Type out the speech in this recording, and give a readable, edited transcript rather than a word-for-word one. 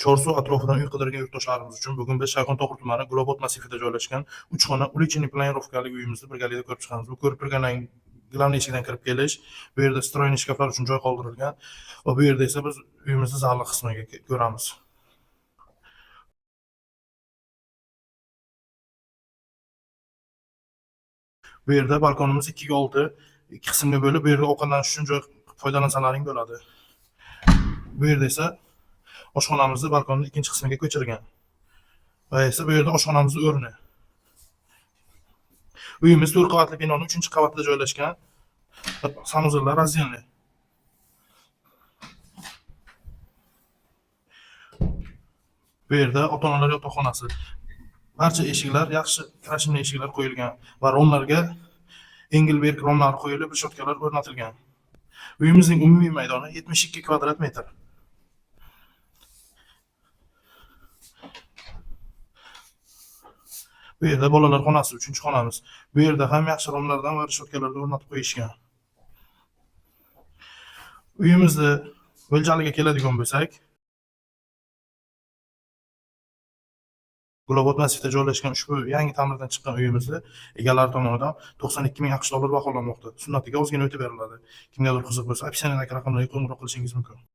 Chorsu atrofidan uy qidirgan yurtdoshlarimiz uchun bugun biz Shayxontohur tumani Gulobod massivida joylashgan 3 xona увеличенный планировка li uyimizni birgalikda ko'rib chiqamiz. Bu ko'rib turgan главный eshigidan kirib kelish, bu yerda встроенный shkaflar uchun joy qoldirilgan va bu yerda esa biz uyimizni zali qismiga ko'ramiz. Bu yerda balkonimiz 2 ga 6 ikki qismga bo'lib, bu yerda ovqatlanish uchun joy foydalansalaring bo'ladi. Bu yerda esa oshxonamizni balkonni ikkinchi qismiga ko'chirgan. Va esa bu yerda oshxonamizni o'rni. Uyimiz 4 qavatli binoning 3-qavatida joylashgan. Санузел lar раздельный. Bu yerda ota-onalar yotoqxonasi. Barcha eshiklar yaxshi крашеный eshiklar qo'yilgan va romlarga Engelberg romlari qo'yilib, reshotkalar o'rnatilgan. Uyimizning umumiy maydoni 72 kvadrat metr. Bu yerda bolalar xonasi, 3-xonamiz. Bu yerda ham yaxshi romlardan va reshotkalardan o'rnatib qo'yishgan. Uyimizni mo'ljaliga keladigan bo'lsak, Gulobod massivida joylashgan ushbu yangi ta'mirdan chiqqan uyimizni egalari tomonidan 92 ming AQSh dollar baholanmoqda. Sunnatiga ozgina o'tib beriladi. Kimgadir qiziq bo'lsa, описание dagi raqamlarga qo'ng'iroq qilishingiz mumkin.